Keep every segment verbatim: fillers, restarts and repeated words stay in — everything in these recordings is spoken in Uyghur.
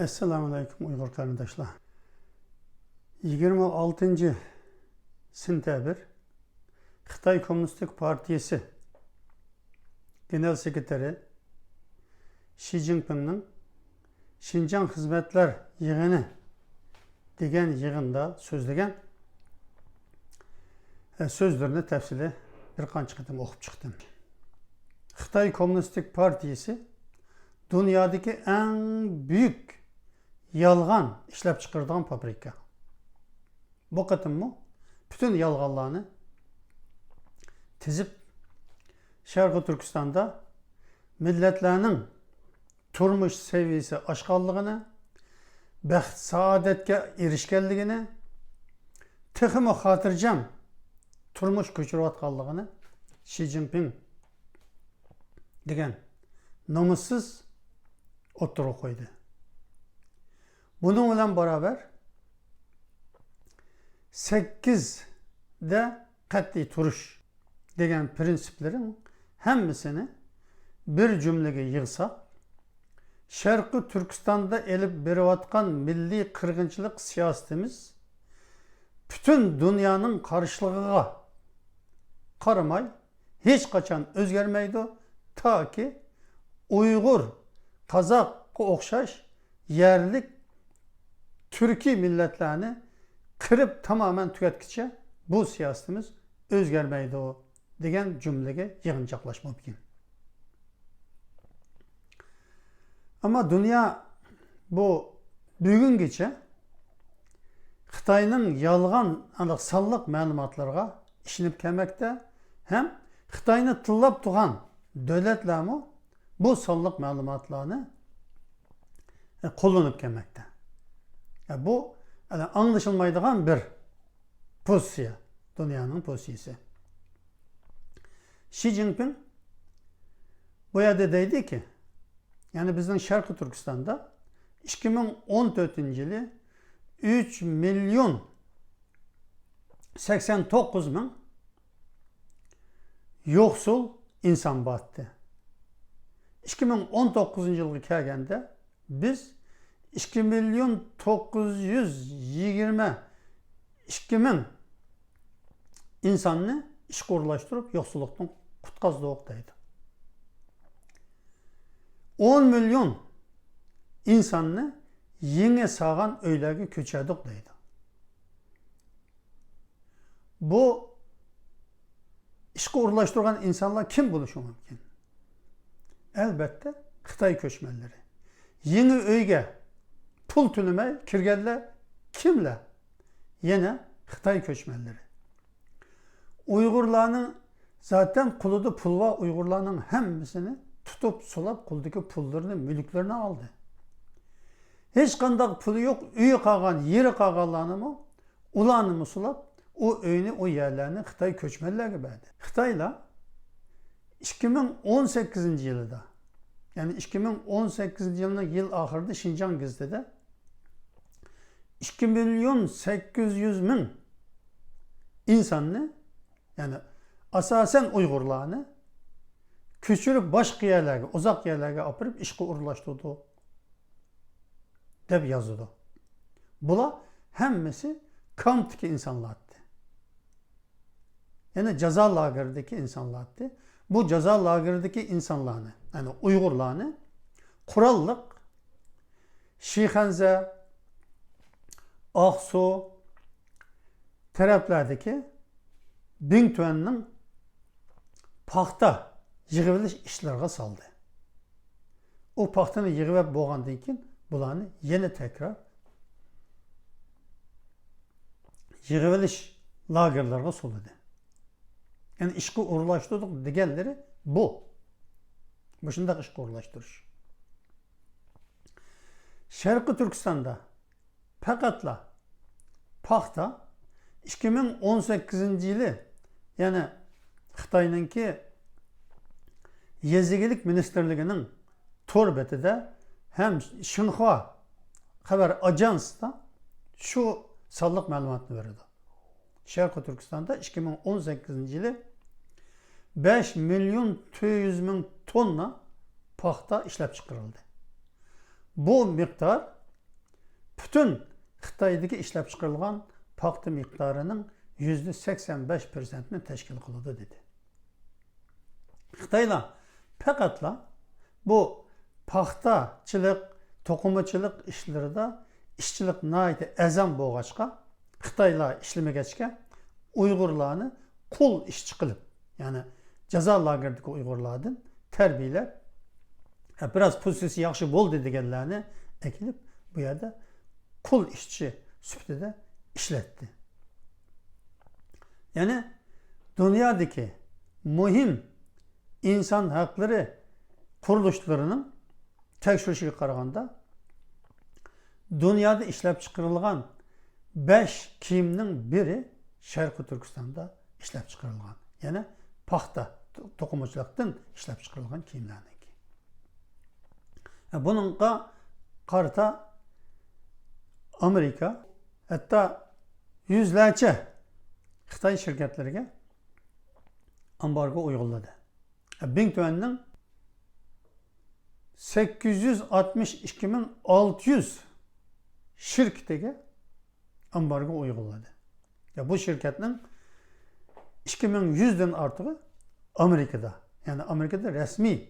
ئەسسالامۇئەلەيكۇم ئۇيغۇر قېرىنداشلار. يىگىرمە ئالتىنچى سېنتەبىر خىتاي كوممۇنىستىك پارتىيىسى گېنېرال سېكرېتارى شى جىنپىڭنىڭ شىنجاڭ خىزمەتلەر يىغىنى دېگەن يىغىندا سۆزلىگەن، ئە، سۆزلىرىنى تەپسىلىي بىر قانچە قېتىم ئوقۇپ چىقتىم. خىتاي كوممۇنىستىك پارتىيىسى دۇنيادىكى ئەڭ بۈيۈك يالغان ئىشلەپچىقىرىدىغان فابرىكا. بۇ قېتىممۇ پۈتۈن يالغانلارنى تىزىپ، شەرقىي تۈركىستاندا مىللەتلەرنىڭ تۇرمۇش سەۋىيەسى ئاشقانلىقىنى، بەخت-سائادەتكە ئېرىشكەنلىكىنى، تېخىمۇ خاتىرجەم تۇرمۇش كۆچۈرۈۋاتقانلىقىنى شى جىنپىڭ دېگەن نومۇسسىز ئوتتۇرىغا قويدى. بۇنىڭ بىلەن باراۋەر، سەككىزدە قەتئىي تۇرۇش دېگەن پىرىنسىپلىرىنىڭ ھەممىسىنى بىر جۈملىگە يىغساق، شەرقىي تۈركىستاندا ئېلىپ بېرىۋاتقان مىللىي قىرغىنچىلىق سىياسىتىمىز پۈتۈن دۇنيانىڭ قارشىلىقىغا قارىماي، ھېچقاچان ئۆزگەرمەيدۇ، تاكى ئۇيغۇر، قازاققا ئوخشاش يەرلىك تۈركىي مىللەتلەرنى قىرىپ تامامەن تۈگەتكىچە بۇ سىياسىتىمىز ئۆزگەرمەيدۇ دېگەن جۈملىگە يىغىنچاقلاش مۇمكىن. ئەمما دۇنيا بۇ بۈگۈنگىچە خىتاينىڭ يالغان ئانداق سانلىق مەلۇماتلىرىغا ئىشىنىپ كەلمەكتە ھەم خىتاينى تىللاپ تۇرغان دۆلەتلەرمۇ بۇ سانلىق مەلۇماتلارنى قوللىنىپ كەلمەكتە. بۇ ئاڭلىشىلمايدىغان بىر پوزىتسىيە، دۇنيانىڭ پوزىتسىيىسى. شى جىنپىڭ بۇ يەردە دەيدىكى، يەنى بىزنىڭ شەرقىي تۈركىستاندا ئىككى مىڭ ئون تۆتىنچى يىلى ئۈچ مىليون سەكسەن توققۇز مىڭ يوقسۇل ئىنسان بارتتى. ئىككى مىڭ ئون توققۇزىنچى يىلغا كەلگەندە بىز ئىككى مىليون توققۇز يۈز يىگىرمە ئىككى مىڭ ئىنساننى ئىشقا ئورۇنلاشتۇرۇپ يوقسۇللۇقتىن قۇتقۇزدۇق دەيدۇ. ئون مىليون ئىنساننى يېڭى سالغان ئۆيلەرگە كۆچۈردۇق دەيدۇ. بۇ ئىشقا ئورۇنلاشتۇرغان ئىنسانلار كىم بولۇشى مۇمكىن؟ ئەلبەتتە، خىتاي كۆچمەنلىرى. يېڭى ئۆيگە پۇل تۆلىمەي كىرگەنلەر كىملەر؟ يەنە خىتاي كۆچمەنلىرى. ئۇيغۇرلارنىڭ زاتەن قولىدا پۇل بار، ئۇيغۇرلارنىڭ ھەممىسىنى تۇتۇپ، سولاپ، قولىدىكى پۇللىرىنى، مۈلۈكلىرىنى ئالدى. ھېچقانداق پۇلى يوق، ئۆيى قالغان، يېرى قالغانلارنىمۇ، ئۇلارنىمۇ سولاپ، ئۇ ئۆينى، ئۇ يەرلەرنى خىتاي كۆچمەنلەرگە بەردى. خىتايلار ئىككى مىڭ ئون سەككىزىنچى يىلىدا، يەنى ئىككى مىڭ ئون سەككىزىنچى يىلنىڭ يىل ئاخىرىدا شىنجاڭ گېزىتىدە ئىككى مىليون سەككىز يۈز مىڭ ئىنساننى، يەنى ئاساسەن ئۇيغۇرلارنى كۆچۈرۈپ باشقا يەرلەرگە، ئۇزاق يەرلەرگە ئاپىرىپ ئىشقا ئورۇنلاشتۇردۇق دەپ يازىدۇ. بۇلار ھەممىسى كامپتىكى ئىنسانلاردى. يەنى جازا لاگېرىدىكى ئىنسانلاردى. بۇ جازا لاگېرىدىكى ئىنسانلارنى، يەنى ئۇيغۇرلارنى قوراللىق شىخەنزە، ئاقسۇ تەرەپلەردىكى بىڭتۈەننىڭ پاختا يىغىۋېلىش ئىشلىرىغا سالدى. ئۇ پاختىنى يىغىۋەپ بولغاندىن كېيىن، بۇلارنى يەنە تەكرار يىغىۋېلىش لاگېرلىرىغا سولىدى. يەنى ئىشقا ئورۇنلاشتۇردۇق دېگەنلىرى بۇ. مۇشۇنداق ئىشقا ئورۇنلاشتۇرۇش. شەرقىي تۈركىستاندا پەقەتلا پاختا ئىككى مىڭ ئون سەككىزىنچى يىلى، يەنى خىتاينىڭكى يېزا ئىگىلىك مىنىستىرلىكىنىڭ تور بېتىدە ھەم شىنخۇا خەۋەر ئاژانسىدا شۇ سانلىق مەلۇماتنى بېرىدۇ. شەرقىي تۈركىستاندا ئىككى مىڭ ئون سەككىزىنچى يىلى بەش مىليون تۆت يۈز مىڭ توننا پاختا ئىشلەپچىقىرىلدى. بۇ مىقدار پۈتۈن خىتايدىكى ئىشلەپچىقىرىلغان پاختا مىقدارىنىڭ يۈزدە سەكسەن بەش پىرسەنتىنى تەشكىل قىلىدۇ، دېدى. خىتايلار پەقەتلا بۇ پاختاچىلىق، توقۇمىچىلىق ئىشلىرىدا ئىشچىلىق ناھايىتى ئەرزان بولغاچقا، خىتايلار ئىشلىمىگەچكە، ئۇيغۇرلارنى قۇل ئىشچى قىلىپ، يەنى جازا لاگېرىدىكى ئۇيغۇرلاردىن تەربىيەلەپ، بىراز پوزىتسىيىسى ياخشى بولدى دېگەنلەرنى ئەكېلىپ، بۇ يەردە قۇل ئىشچى سۈپىتىدە ئىشلەتتى. يەنى دۇنيادىكى مۇھىم ئىنسان ھەقلىرى قۇرۇلۇشلىرىنىڭ تەكشۈرۈشىگە قارىغاندا، دۇنيادا ئىشلەپچىقىرىلغان بەش كىيىمنىڭ بىرى شەرقىي تۈركىستاندا ئىشلەپچىقىرىلغان. يەنى پاختا، تو-، توقۇمىچىلىقتىن ئىشلەپچىقىرىلغان كىيىملەرنىڭكى. بۇنىڭغا قارىتا ئامېرىكا ھەتتا يۈزلەرچە خىتاي شىركەتلىرىگە ئامبارگو ئۇيغۇنلىدى. بىڭتۈەننىڭ سەككىز يۈز ئاتمىش ئىككى مىڭ ئالتە يۈز شىركىتىگە ئامبارگو ئۇيغۇنلىدى. يا، بۇ شىركەتنىڭ ئىككى مىڭ يۈزدىن ئارتۇقى ئامېرىكىدا، يەنى ئامېرىكىدا رەسمىي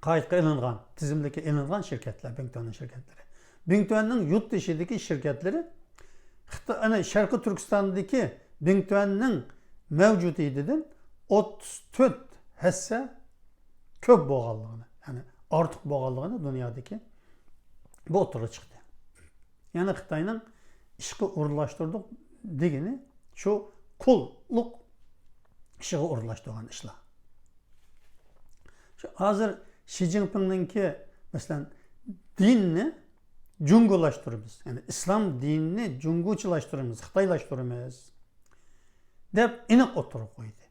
قايتقا ئېلىنغان، تىزىملىككە ئېلىنغان شىركەتلەر، بىڭتۈەننىڭ شىركەتلىرى. بىڭتۈەننىڭ يۇرت تېشىدىكى شىركەتلىرى خىتا-، ئەنە شەرقىي تۈركىستاندىكى بىڭتۈەننىڭ مەۋجۇدىيىتىدىن ئوتتۇز تۆت ھەسسە كۆپ بولغانلىقىنى، يەنى ئارتۇق بولغانلىقىنى دۇنيادىكى بۇ ئوتتۇرىغا چىقتى. يەنى خىتاينىڭ ئىشقا ئورۇنلاشتۇردۇق دېگىنى شۇ قۇللۇق ئىشىغا ئورۇنلاشتۇرغان ئىشلار. شۇ ھازىر شى جىنپىڭنىڭكى، مەسىلەن، دىننى جۇڭگولاشتۇرىمىز، يەنى ئىسلام دىنىنى جۇڭگوچىلاشتۇرىمىز، خىتايلاشتۇرىمىز دەپ ئېنىق ئوتتۇرىغا قويدى.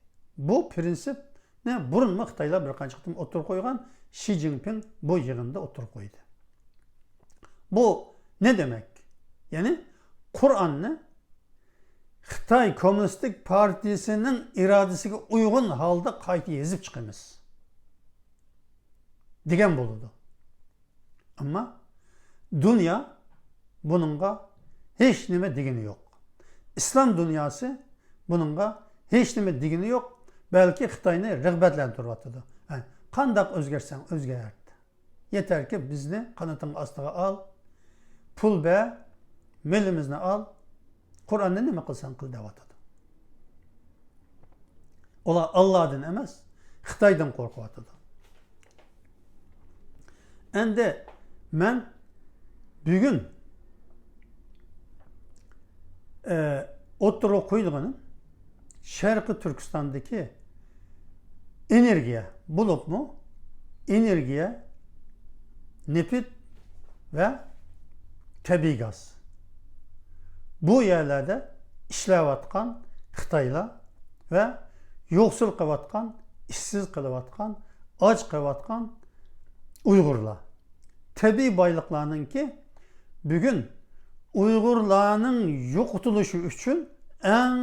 بۇ پىرىنسىپنى بۇرۇنمۇ خىتايلار بىر قانچە قېتىم ئوتتۇرىغا قويغان، شى جىنپىڭ بۇ يىغىندا ئوتتۇرىغا قويدى. بۇ نە دېمەك؟ يەنى قۇرئاننى خىتاي كوممۇنىستىك پارتىيىسىنىڭ ئىرادىسىگە ئۇيغۇن ھالدا قايتا يېزىپ چىقىمىز دېگەن بولىدۇ. ئەمما دۇنيا بۇنىڭغا ھېچ نېمە دېگىنى يوق. ئىسلام دۇنياسى بۇنىڭغا ھېچ نېمە دېگىنى يوق، بەلكى خىتاينى رىغبەتلەندۈرۈۋاتىدۇ. ھە، قانداق ئۆزگەرتسەڭ ئۆزگەرت. يېتەركى بىزنى قانىتىڭ ئاستىغا ئال، پۇل بەر، مېلىمىزنى ئال، قۇرئاننى نېمە قىلساڭ قىل دەۋاتىدۇ. ئۇلار ئاللادىن ئەمەس، خىتايدىن قورقۇۋاتىدۇ. ئەندى مەن بۈگۈن، ئە، ئوتتۇرىغا قويىدىغىنىم شەرقىي تۈركىستاندىكى ئېنېرگىيە، بولۇپمۇ ئېنېرگىيە، نېفىت ۋە تەبىئىي گاز. بۇ يەرلەردە ئىشلەۋاتقان خىتايلار ۋە يوقسۇل قېلىۋاتقان، ئىشسىز قېلىۋاتقان، ئاچ قېلىۋاتقان ئۇيغۇرلار. تەبىئىي بايلىقلارنىڭكى بۈگۈن ئۇيغۇرلارنىڭ يوقىتىلىشى ئۈچۈن ئەڭ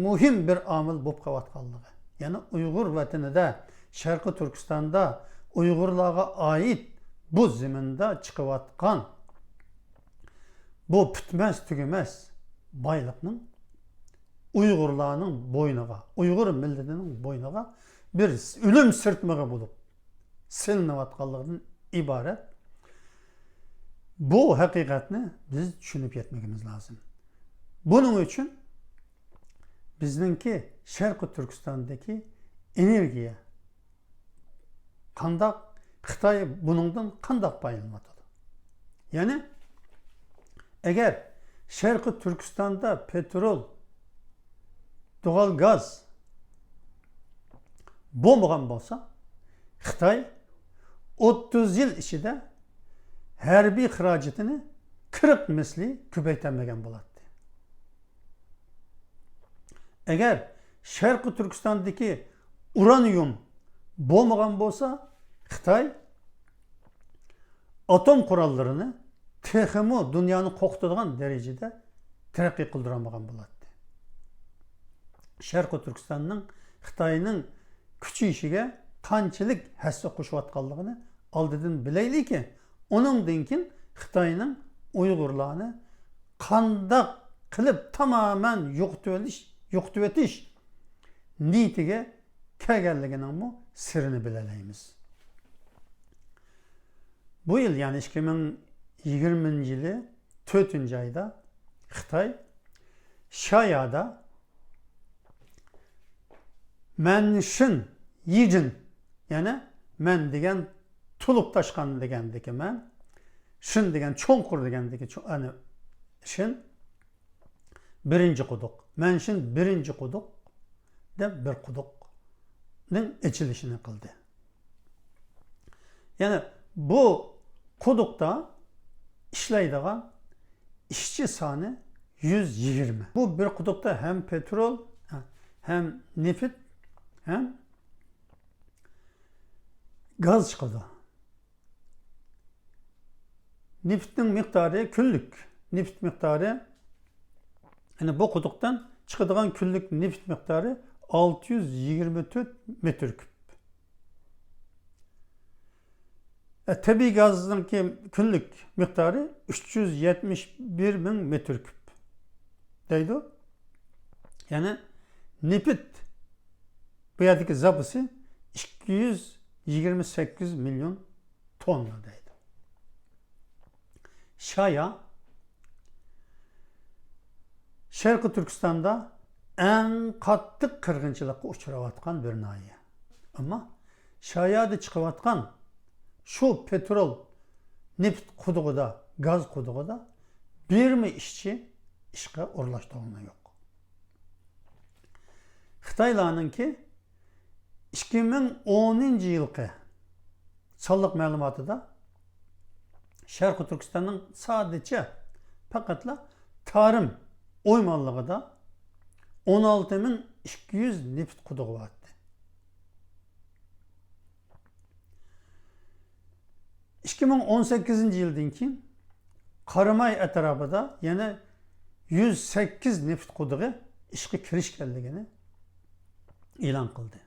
مۇھىم بىر ئامىل بولۇپ قېلىۋاتقانلىقى، يەنى ئۇيغۇر ۋەتىنىدە، شەرقىي تۈركىستاندا، ئۇيغۇرلارغا ئائىت بۇ زېمىندا چىقىۋاتقان بۇ پۈتمەس تۈگىمەس بايلىقنىڭ ئۇيغۇرلارنىڭ بوينىغا، ئۇيغۇر مىللىتىنىڭ بوينىغا بىر ئۆلۈم سىرتمىقى بولۇپ سېلىنىۋاتقانلىقىدىن ئىبارەت بۇ ھەقىقەتنى بىز چۈشىنىپ يەتمىكىمىز لازىم. بۇنىڭ ئۈچۈن بىزنىڭكى شەرقىي تۈركىستاندىكى ئېنېرگىيە قانداق، خىتاي بۇنىڭدىن قانداق پايدىلىنىۋاتىدۇ؟ يەنى ئەگەر شەرقىي تۈركىستاندا پېترول، دوغال گاز بولمىغان بولسا، خىتاي ئوتتۇز يىل ئىچىدە ھەربىي خىراجىتىنى قىرىق مىسلى كۆپەيتەلمىگەن بولاتتى. ئەگەر شەرقىي تۈركىستاندىكى ئۇرانىيۇم بولمىغان بولسا، خىتاي ئاتوم قوراللىرىنى تېخىمۇ دۇنيانى قورقۇتىدىغان دەرىجىدە تەرەققىي قىلدۇرالمىغان بولاتتى. شەرقىي تۈركىستاننىڭ خىتاينىڭ كۈچىيىشىگە قانچىلىك ھەسسە قوشۇۋاتقانلىقىنى ئالدىدىن بىلەيلىكى، ئۇنىڭدىن كېيىن خىتاينىڭ ئۇيغۇرلارنى قانداق قىلىپ تامامەن يوقىتىۋېلىش، يوقىتىۋېتىش نىيىتىگە كەلگەنلىكىنىڭمۇ سىرىنى بىلەلەيمىز. بۇ يىل، يەنى ئىككى مىڭ يىگىرمىنچى يىلى تۆتىنچى ئايدا خىتاي شايادا مەنشىن يىجىن، يەنى مەن دېگەن تولۇق تاشقان دېگەندىكى مەن، شىن دېگەن چوڭقۇر دېگەندىكى چو-، ئەنە شىن بىرىنچى قۇدۇق، مەنشىن بىرىنچى قۇدۇق دەپ بىر قۇدۇقنىڭ ئېچىلىشىنى قىلدى. يەنى بۇ قۇدۇقتا ئىشلەيدىغان ئىشچى سانى يۈز يىگىرمە. بۇ بىر قۇدۇقتا ھەم پېترول، ھەم نېفىت، ھەم گاز چىقىدۇ. نېفىتنىڭ مىقدارى، كۈنلۈك نېفىت مىقدارى، يەنى بۇ قۇدۇقتىن چىقىدىغان كۈنلۈك نېفىت مىقدارى ئالتە يۈز يىگىرمە تۆت مېتىر كۇب. ئە، تەبىئىي گازنىڭكى كۈنلۈك مىقدارى ئۈچ يۈز يەتمىش بىر مىڭ مېتىر كۇب دەيدۇ. يەنى نېفىت بۇ يەردىكى زاپىسى ئىككى يۈز يىگىرمە سەككىز مىليون توننا دەيدۇ. شايا شەرقىي تۈركىستاندا ئەڭ قاتتىق قىرغىنچىلىققا ئۇچراۋاتقان بىر ناھىيە. ئەمما شايادا چىقىۋاتقان شۇ پېترول، نېفىت قۇدۇقىدا، گاز قۇدۇقىدا بىرمۇ ئىشچى ئىشقا ئورۇنلاشتۇرۇلغىنى يوق. خىتايلارنىڭكى ئىككى مىڭ ئونىنچى يىلقى سانلىق مەلۇماتىدا شەرقىي تۈركىستاننىڭ سادىچە پەقەتلا تارىم ئويمانلىقىدا ئون ئالتە مىڭ ئىككى يۈز نېفىت قۇدۇقى بار ئىدى. ئىككى مىڭ ئون سەككىزىنچى يىلدىن كېيىن قاراماي ئەتراپىدا يەنە يۈز سەككىز نېفىت قۇدۇقى ئىشقا كىرىشكەنلىكىنى ئېلان قىلدى.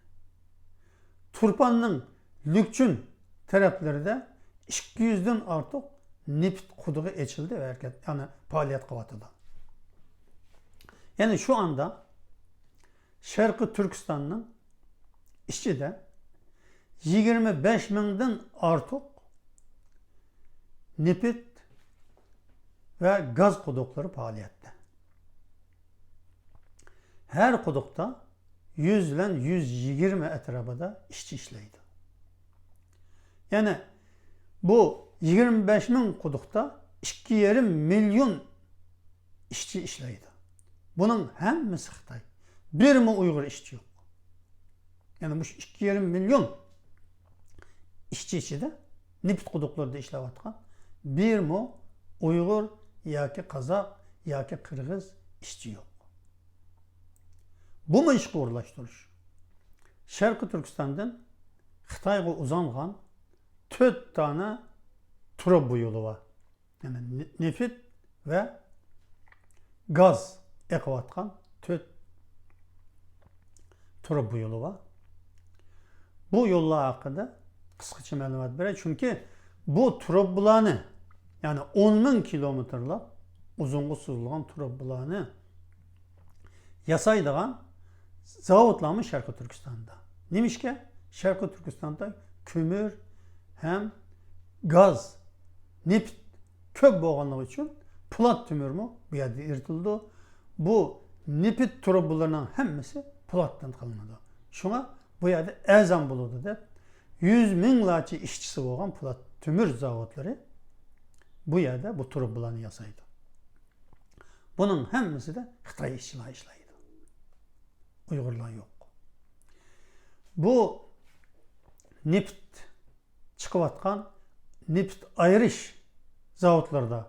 تۇرپاننىڭ لۈكچۈن تەرەپلىرىدە ئىككى يۈزدىن ئارتۇق نېفىت قۇدۇقى ئېچىلدى ۋە ھەرىكەت، يەنى پائالىيەت قىلىۋاتىدۇ. يەنى شۇ ئاندا شەرقىي تۈركىستاننىڭ ئىچىدە يىگىرمە بەش مىڭدىن ئارتۇق نېفىت ۋە گاز قۇدۇقلىرى پائالىيەتتە. ھەر قۇدۇقتا يۈز بىلەن يۈز يىگىرمە ئەتراپىدا ئىشچى ئىشلەيدۇ. يەنى بۇ يىگىرمە بەش مىڭ قۇدۇقتا ئىككى يېرىم مىليون ئىشچى ئىشلەيدۇ. بۇنىڭ ھەممىسى خىتاي. بىرمۇ ئۇيغۇر ئىشچى يوق. يەنى مۇشۇ ئىككى يېرىم مىليون ئىشچى ئىچىدە نېفىت قۇدۇقلىرىدا ئىشلەۋاتقان بىرمۇ ئۇيغۇر ياكى قازاق ياكى قىرغىز ئىشچى يوق. بۇمۇ ئىشقا ئورۇنلاشتۇرۇش. شەرقىي تۈركىستاندىن خىتايغا ئۇزانغان تۆت دانە تۇرۇبا يولى بار. يەنى نېفىت ۋە گاز ئېقىۋاتقان تۆت تۇرۇبا يولى بار. بۇ يوللار ھەققىدە قىسقىچە مەلۇمات بېرەي. چۈنكى بۇ تۇرۇبىلارنى، يەنى ئون مىڭ كىلومېتىرلاپ ئۇزۇنغا سوزۇلغان تۇرۇبىلارنى ياسايدىغان زاۋۇتلارمۇ شەرقىي تۈركىستاندا. نېمىشقا؟ شەرقىي تۈركىستاندا كۆمۈر ھەم گاز، نېفىت كۆپ بولغانلىقى ئۈچۈن پولات تۆمۈرمۇ بۇ يەردە ئېرىتىلىدۇ. بۇ نېفىت تۇرۇبىلىرىنىڭ ھەممىسى پولاتتىن قىلىنىدۇ. شۇڭا بۇ يەردە ئەرزان بولىدۇ دەپ، يۈز مىڭلارچە ئىشچىسى بولغان پولات تۆمۈر زاۋۇتلىرى بۇ يەردە بۇ تۇرۇبىلارنى ياسايدۇ. بۇنىڭ ھەممىسىدە خىتاي ئىشچىلار ئىشلەيدۇ. ئۇيغۇرلار يوق. بۇ نېفىت چىقىۋاتقان نېفىت ئايرىش زاۋۇتلىرىدا،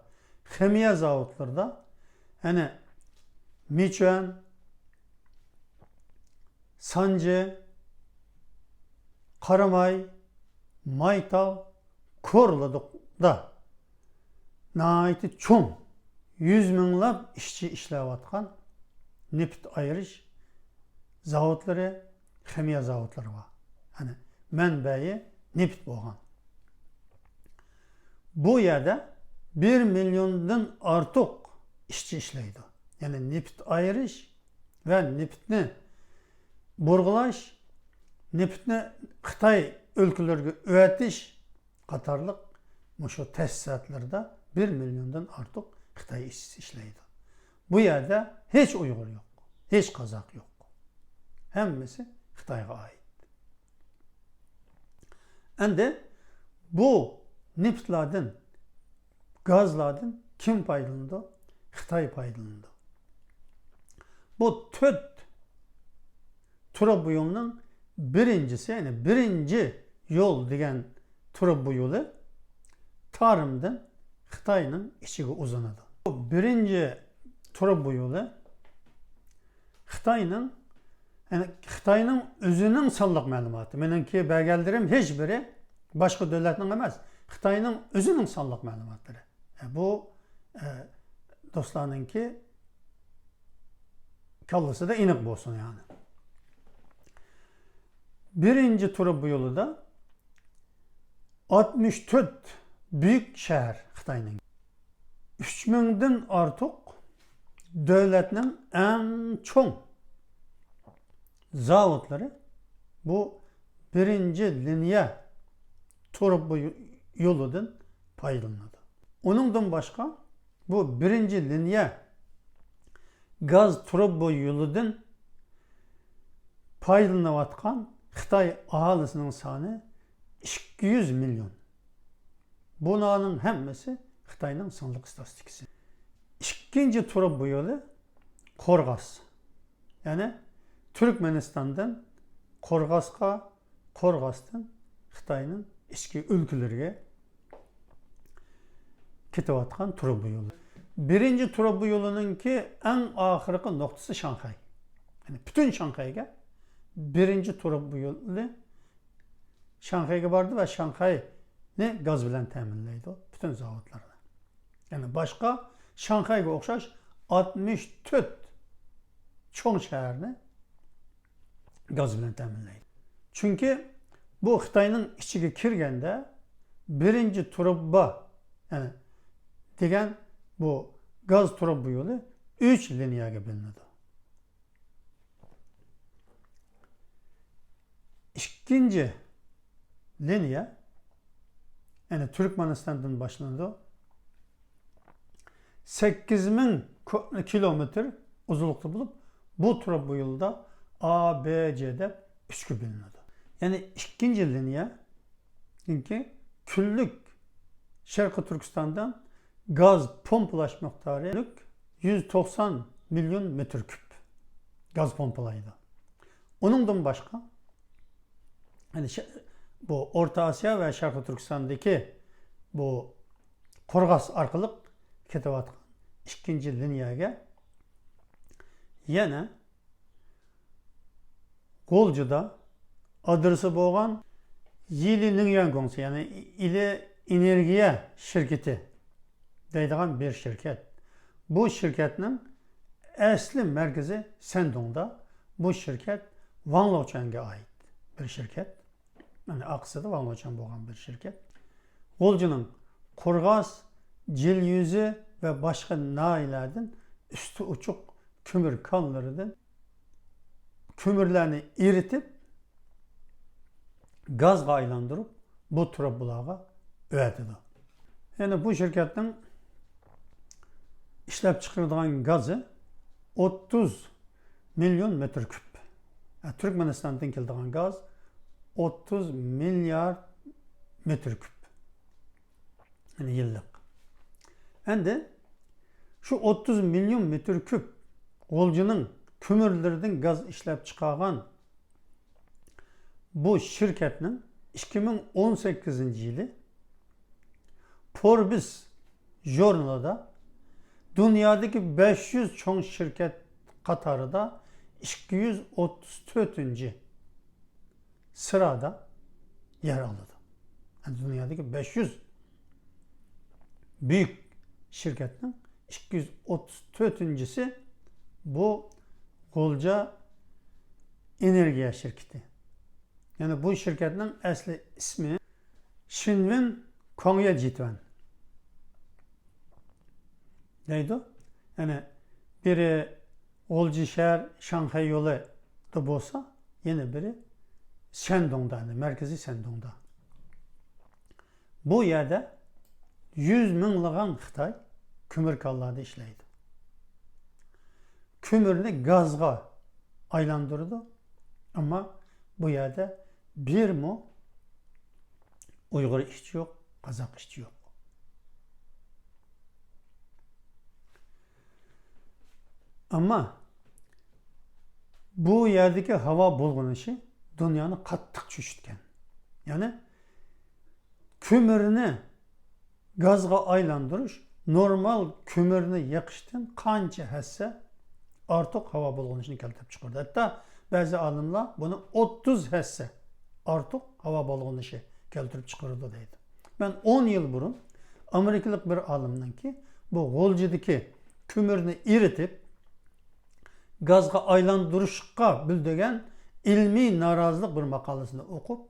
خىمىيە زاۋۇتلىرىدا، يەنى مىچۈەن، سانجى، قاراماي، مايتاغ، كورلىدا ناھايىتى چوڭ، يۈز مىڭلاپ ئىشچى ئىشلەۋاتقان نېفىت ئايرىش زاۋۇتلىرى، خىمىيە زاۋۇتلىرى بار. يەنى مەنبەيى نېفىت بولغان. بۇ يەردە بىر مىليوندىن ئارتۇق ئىشچى ئىشلەيدۇ. يەنى نېفىت ئايرىش ۋە نېفىتنى بۇرغىلاش، نېفىتنى خىتاي ئۆلكىلىرىگە ئەۋەتىش قاتارلىق مۇشۇ تەسىساتلىرىدا بىر مىليوندىن ئارتۇق خىتاي ئىشچىسى ئىشلەيدۇ. بۇ يەردە ھېچ ئۇيغۇر يوق، ھېچ قازاق يوق. ھەممىسى خىتايغا ئائىت. ئەمدى بۇ نېفىتلاردىن، گازلاردىن كىم پايدىلىنىدۇ؟ خىتاي پايدىلىنىدۇ. بۇ تۆت تۇرۇبا يولىنىڭ بىرىنچىسى، يەنى بىرىنچى يول دېگەن تۇرۇبا يولى تارىمدىن خىتاينىڭ ئىچىگە ئۇزىنىدۇ. بۇ بىرىنچى تۇرۇبا يولى خىتاينىڭ، يەنى خىتاينىڭ ئۆزىنىڭ سانلىق مەلۇماتى. مېنىڭكى بەرگەنلىرىم ھېچ بىرى باشقا دۆلەتنىڭ ئەمەس، خىتاينىڭ ئۆزىنىڭ سانلىق مەلۇماتلىرى. ئە، بۇ، ئە، دوستلارنىڭكى كاللىسىدا ئېنىق بولسۇن، يەنى. بىرىنچى تۇرۇبا يولىدا ئاتمىش تۆت بۈيۈك شەھەر خىتاينىڭ. ئۈچ مىڭدىن ئارتۇق دۆلەتنىڭ ئەڭ چوڭ زاۋۇتلىرى بۇ بىرىنچى لىنىيە تۇرۇبا يولىدىن پايدىلىنىدۇ. ئۇنىڭدىن باشقا، بۇ بىرىنچى لىنىيە گاز تۇرۇبا يولىدىن پايدىلىنىۋاتقان خىتاي ئاھالىسىنىڭ سانى ئىككى يۈز مىليون. بۇلارنىڭ ھەممىسى خىتاينىڭ سانلىق ئىستاتىستىكىسى. ئىككىنچى تۇرۇبا يولى قورغاس. يەنى تۈركمەنىستاندىن قورغاسقا، قورغاستىن خىتاينىڭ ئىچكى ئۆلكىلىرىگە كېتىۋاتقان تۇرۇبا يولى. بىرىنچى تۇرۇبا يولىنىڭكى ئەڭ ئاخىرقى نۇقتىسى شاڭخەي. يەنى پۈتۈن شاڭخەيگە بىرىنچى تۇرۇبا يولى شاڭخەيگە بارىدۇ ۋە شاڭخەينى گاز بىلەن تەمىنلەيدۇ، پۈتۈن زاۋۇتلارنى. يەنى باشقا شاڭخەيگە ئوخشاش ئاتمىش تۆت چوڭ شەھەرنى گاز بىلەن تەمىنلەيدۇ. چۈنكى بۇ خىتاينىڭ ئىچىگە كىرگەندە بىرىنچى تۇرۇبا، يەنى دېگەن بۇ گاز تۇرۇبا يولى ئۈچ لىنىيەگە بۆلۈنىدۇ. ئىككىنچى لىنىيە، يەنى تۈركمەنىستاندىن باشلىنىدۇ. سەككىز مىڭ كو-، كىلومېتىر ئۇزۇنلۇقتا بولۇپ، بۇ تۇرۇبا يولىدا ئا، بې، جې دەپ ئۈچكە بۆلۈنىدۇ. يەنى ئىككىنچى لىنىيە، چۈنكى كۈنلۈك شەرقىي تۈركىستاندا گاز پومپىلاش مىقدارى يۈز توقسان مىليون مېتىر كۈب گاز پومپىلايدۇ. ئۇنىڭدىن باشقا، يەنى شە-، بۇ ئورتا ئاسىيا ۋە شەرقىي تۈركىستاندىكى بۇ قورغاس ئارقىلىق كېتىۋاتقان ئىككىنچى لىنىيەگە يەنە غۇلجىدا ئادرېسى بولغان يىلى نىڭيۈەن گۇڭسى، يەنى ئىلى ئېنېرگىيە شىركىتى دەيدىغان بىر شىركەت. بۇ شىركەتنىڭ ئەسلى مەركىزى سەندۇڭدا. بۇ شىركەت ۋاڭ لېچۈەنگە ئائىت بىر شىركەت. يەنى ئارقىسىدا ۋاڭ لېچۈەن بولغان بىر شىركەت. غۇلجىنىڭ قورغاس، جىليۈزى ۋە باشقا ناھىيەلەردىن ئۈستى ئوچۇق كۆمۈر كانلىرىدىن كۆمۈرلەرنى ئېرىتىپ، گازغا ئايلاندۇرۇپ، بۇ تۇرۇبىلارغا ئەۋەتىدۇ. يەنى بۇ شىركەتنىڭ ئىشلەپچىقىرىدىغان گازى ئوتتۇز مىليون مېتىر كۈب. ھە، تۈركمەنىستاندىن كېلىدىغان گاز ئوتتۇز مىليارد مېتىر كۈب. يەنى يىللىق. ئەمدى شۇ ئوتتۇز مىليون مېتىر كۈب غۇلجىنىڭ كۆمۈرلىرىدىن گاز ئىشلەپ چىقارغان بۇ شىركەتنىڭ ئىككى مىڭ ئون سەككىزىنچى يىلى فوربس ژۇرنىلىدا دۇنيادىكى بەش يۈز چوڭ شىركەت قاتارىدا ئىككى يۈز ئوتتۇز تۆتىنچى سىرادا يەر ئالىدۇ. يەنى دۇنيادىكى بەش يۈز بۈيۈك شىركەتنىڭ ئىككى يۈز ئوتتۇز تۆتىنچىسى بۇ غۇلجا ئېنېرگىيە شىركىتى. يەنى بۇ شىركەتنىڭ ئەسلى ئىسمى شىنۋېن كوڭيې جىتۈەن. دەيدۇ. يەنى بىرى غۇلجا شەھەر، شاڭخەي يولىدا بولسا، يەنە بىرى شەندۇڭدا، يەنى مەركىزىي شەندۇڭدا. بۇ يەردە يۈز مىڭلىغان خىتاي كۆمۈر كانلاردا ئىشلەيدۇ. كۆمۈرنى گازغا ئايلاندۇرىدۇ. ئەمما بۇ يەردە بىرمۇ ئۇيغۇر ئىشچى يوق، قازاق ئىشچى يوق. ئەمما بۇ يەردىكى ھاۋا بۇلغىنىشى دۇنيانى قاتتىق چۆچۈتكەن. يەنى كۆمۈرنى گازغا ئايلاندۇرۇش نورمال كۆمۈرنى يېقىشتىن قانچە ھەسسە ئارتۇق ھاۋا بۇلغىنىشىنى كەلتۈرۈپ چىقىرىدۇ. ھەتتا بەزى ئالىملار بۇنى ئوتتۇز ھەسسە ئارتۇق ھاۋا بۇلغىنىشى كەلتۈرۈپ چىقىرىدۇ دەيدۇ. مەن ئون يىل بۇرۇن ئامېرىكىلىق بىر ئالىمنىڭكى بۇ غۇلجىدىكى كۆمۈرنى ئېرىتىپ، گازغا ئايلاندۇرۇشقا بىلدۈرگەن ئىلمىي نارازىلىق بىر ماقالىسىنى ئوقۇپ،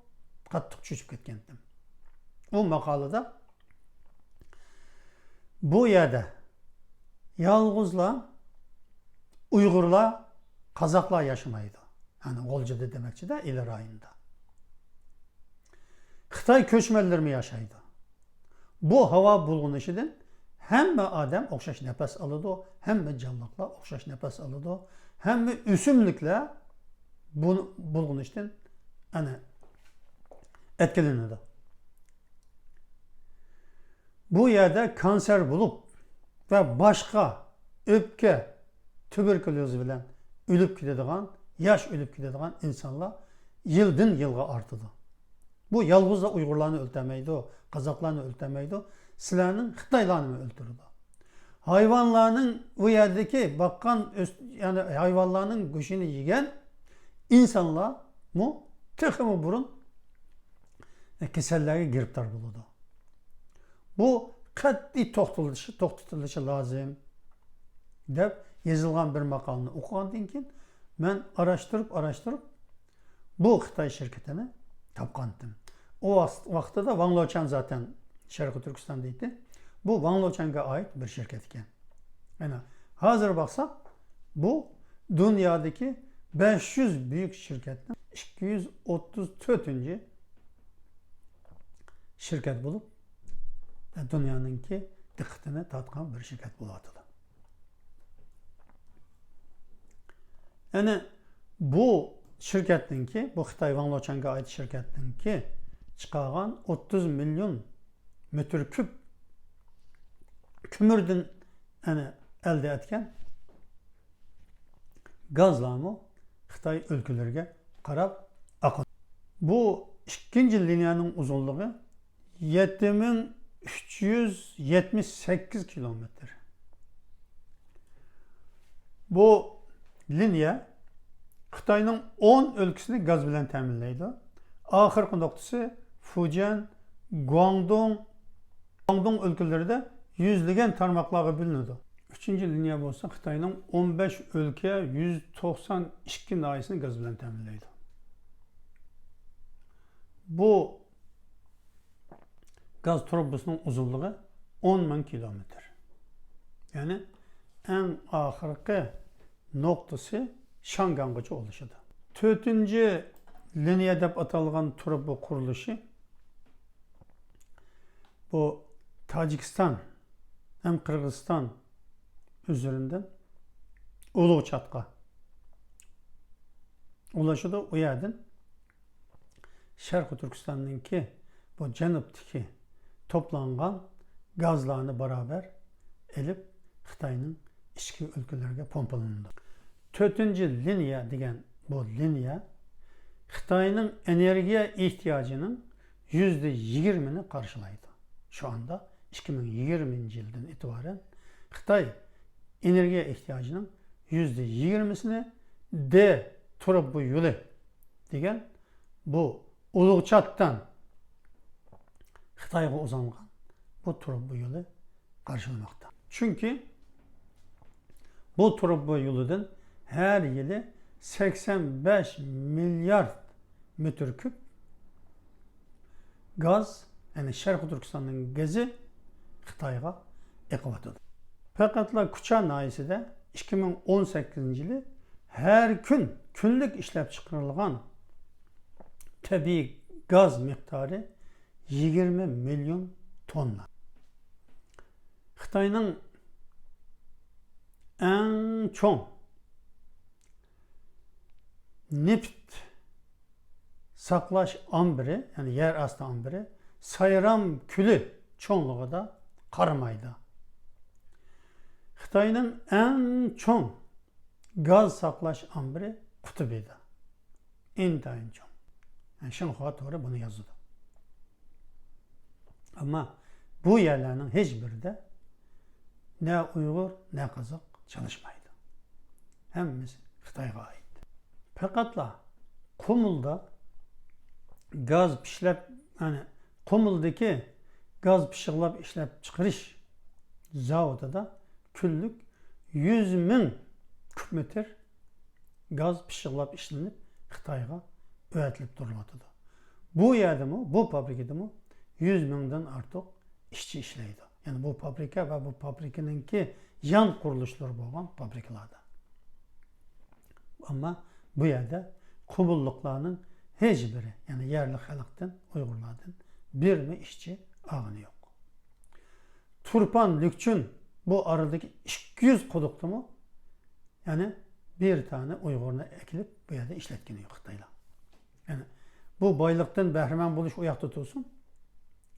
قاتتىق چۆچۈپ كەتكەنتىم. ئۇ ماقالىدا بۇ يەردە يالغۇزلا ئۇيغۇرلار، قازاقلار ياشىمايدۇ. يەنى غۇلجىدا دېمەكچىدە، ئىلى رايونىدا. خىتاي كۆچمەنلىرىمۇ ياشايدۇ. بۇ ھاۋا بۇلغىنىشىدىن ھەممە ئادەم ئوخشاش نەپەس ئالىدۇ، ھەممە جانلىقلار ئوخشاش نەپەس ئالىدۇ، ھەممە ئۆسۈملۈكلەر بۇ بۇلغىنىشتىن ئەنە ئەتكىلىنىدۇ. بۇ يەردە كانسېر بولۇپ ۋە باشقا ئۆپكە تۇبېركۇليوزى بىلەن ئۆلۈپ كېتىدىغان، ياش ئۆلۈپ كېتىدىغان ئىنسانلار يىلدىن يىلغا ئارتىدۇ. بۇ يالغۇزلا ئۇيغۇرلارنى ئۆلتۈرمەيدۇ، قازاقلارنى ئۆلتۈرمەيدۇ، سىلەرنىڭ خىتايلارنىمۇ ئۆلتۈرىدۇ. ھايۋانلارنىڭ، ئۇ يەردىكى باققان ئۆس-، يەنى ھايۋانلارنىڭ گۆشىنى يېگەن ئىنسانلارمۇ تېخىمۇ بۇرۇن كېسەللەرگە گىرىپتار بولىدۇ. بۇ قەتئىي توختىلىشى، توختىتىلىشى لازىم، دەپ يېزىلغان بىر ماقالىنى ئوقۇغاندىن كېيىن، مەن ئاراشتۇرۇپ، ئاراشتۇرۇپ، بۇ خىتاي شىركىتىنى تاپقانتىم. ئۇ ۋاقىت-، ۋاقتىدا ۋاڭ لوچان زاتەن شەرقىي تۈركىستاندا ئىدى. بۇ ۋاڭ لوچانغا ئائىت بىر شىركەت ئىكەن. ئەنە، ھازىر باقساق، بۇ دۇنيادىكى بەش يۈز بۈيۈك شىركەتنىڭ ئىككى يۈز ئوتتۇز تۆتىنچى شىركەت بولۇپ، دۇنيانىڭكى دىققىتىنى تارتقان بىر شىركەت بولۇۋاتىدۇ. يەنى بۇ شىركەتنىڭكى، بۇ خىتاي ۋاڭ لوچانغا ئائىت شىركەتنىڭكى چىقارغان ئوتتۇز مىليون مېتىر كۈب كۆمۈردىن، يەنى ئەلدە ئەتكەن گازلارمۇ خىتاي ئۆلكىلىرىگە قاراپ ئاقىدۇ. بۇ ئىككىنچى لىنىيەنىڭ ئۇزۇنلۇقى يەتتە مىڭ ئۈچ يۈز يەتمىش سەككىز كىلومېتىر. بۇ لىنىيە خىتاينىڭ ئون ئۆلكىسىنى گاز بىلەن تەمىنلەيدۇ. ئاخىرقى نۇقتىسى فۇجيەن، گۇاڭدۇڭ، گۇاڭدۇڭ ئۆلكىلىرىدە يۈزلىگەن تارماقلارغا بۆلۈنىدۇ. ئۈچىنچى لىنىيە بولسا خىتاينىڭ ئون بەش ئۆلكە، يۈز توقسان ئىككى ناھىيەسىنى گاز بىلەن تەمىنلەيدۇ. بۇ گاز تۇرۇبىسىنىڭ ئۇزۇنلۇقى ئون مىڭ كىلومېتىر. يەنى ئەڭ ئاخىرقى نۇقتىسى شياڭگاڭغىچە ئۇلىشىدۇ. تۆتىنچى لىنىيە دەپ ئاتالغان تۇرۇبا قۇرۇلۇشى بۇ تاجىكىستان ھەم قىرغىزىستان ئۆزلىرىدىن ئۇلۇغچاتقا ئۇلىشىدۇ. ئۇ يەردىن شەرقىي تۈركىستاننىڭكى بۇ جەنۇبتىكى توپلانغان گازلارنى بارابەر ئېلىپ، خىتاينىڭ ئىچكى ئۆلكىلىرىگە پومپىلىنىدۇ. تۆتىنچى لىنىيە دېگەن بۇ لىنىيە خىتاينىڭ ئېنېرگىيە ئېھتىياجىنىڭ يۈزدە يىگىرمىنى قارشىلايدۇ. شۇ ئاندا ئىككى مىڭ يىگىرمىنچى يىلدىن ئېتىبارەن خىتاي ئېنېرگىيە ئېھتىياجىنىڭ يۈزدە يىگىرمىسىنى دې تۇرۇبا يولى دېگەن بۇ ئۇلۇغچاتتان خىتايغا ئۇزانغان بۇ تۇرۇبا يولى قارشىلىماقتا. چۈنكى بۇ تۇرۇبا يولىدىن ھەر يىلى سەكسەن بەش مىليارد مېتىر كۈب گاز، يەنى شەرقىي تۈركىستاننىڭ گېزى خىتايغا ئېقىۋاتىدۇ. پەقەتلا كۇچا ناھىيەسىدە ئىككى مىڭ ئون سەككىزىنچى يىلى ھەر كۈن كۈنلۈك ئىشلەپچىقىرىلغان تەبىئىي گاز مىقدارى يىگىرمە مىليون توننا. خىتاينىڭ ئەڭ چوڭ نېفىت ساقلاش ئامبىرى، يەنى يەر ئاستى ئامبىرى سايرام كۆلى چوڭلۇقىدا قارامايدا. خىتاينىڭ ئەڭ چوڭ گاز ساقلاش ئامبىرى قۇتۇبىدا. ئىنتايىن چوڭ. يەنى شىنخۇا تورى بۇنى يازىدۇ. ئەمما بۇ يەرلەرنىڭ ھېچ بىرىدە نە ئۇيغۇر، نە قازاق چېلىشمايدۇ. ھەممىسى خىتايغا ئائىت. پەقەتلا قۇمۇلدا گاز پىشلەپ، يەنى قۇمۇلدىكى گاز پىششىقلاپ ئىشلەپچىقىرىش زاۋۇتىدا كۈنلۈك يۈز مىڭ كۇب مېتىر گاز پىششىقلاپ ئىشلىنىپ، خىتايغا ئەۋەتىلىپ تۇرۇلۇۋاتىدۇ. بۇ يەردىمۇ، بۇ فابرىكىدىمۇ يۈز مىڭدىن ئارتۇق ئىشچى ئىشلەيدۇ. يەنى بۇ فابرىكا ۋە بۇ فابرىكىنىڭكى يان قۇرۇلۇشلىرى بولغان فابرىكىلاردا. ئەمما بۇ يەردە قۇمۇللۇقلارنىڭ ھېچ بىرى، يەنى يەرلىك خەلقتىن، ئۇيغۇرلاردىن بىرمۇ ئىشچى ئالغىنى يوق. تۇرپان، لۈكچۈن، بۇ ئارىدىكى ئىككى يۈز قۇدۇقتىمۇ، يەنى بىر دانە ئۇيغۇرنى ئەكېلىپ بۇ يەردە ئىشلەتكىنى يوق خىتايلار. يەنى بۇ بايلىقتىن بەھرىمەن بولۇش ئۇ ياقتا تۇرسۇن.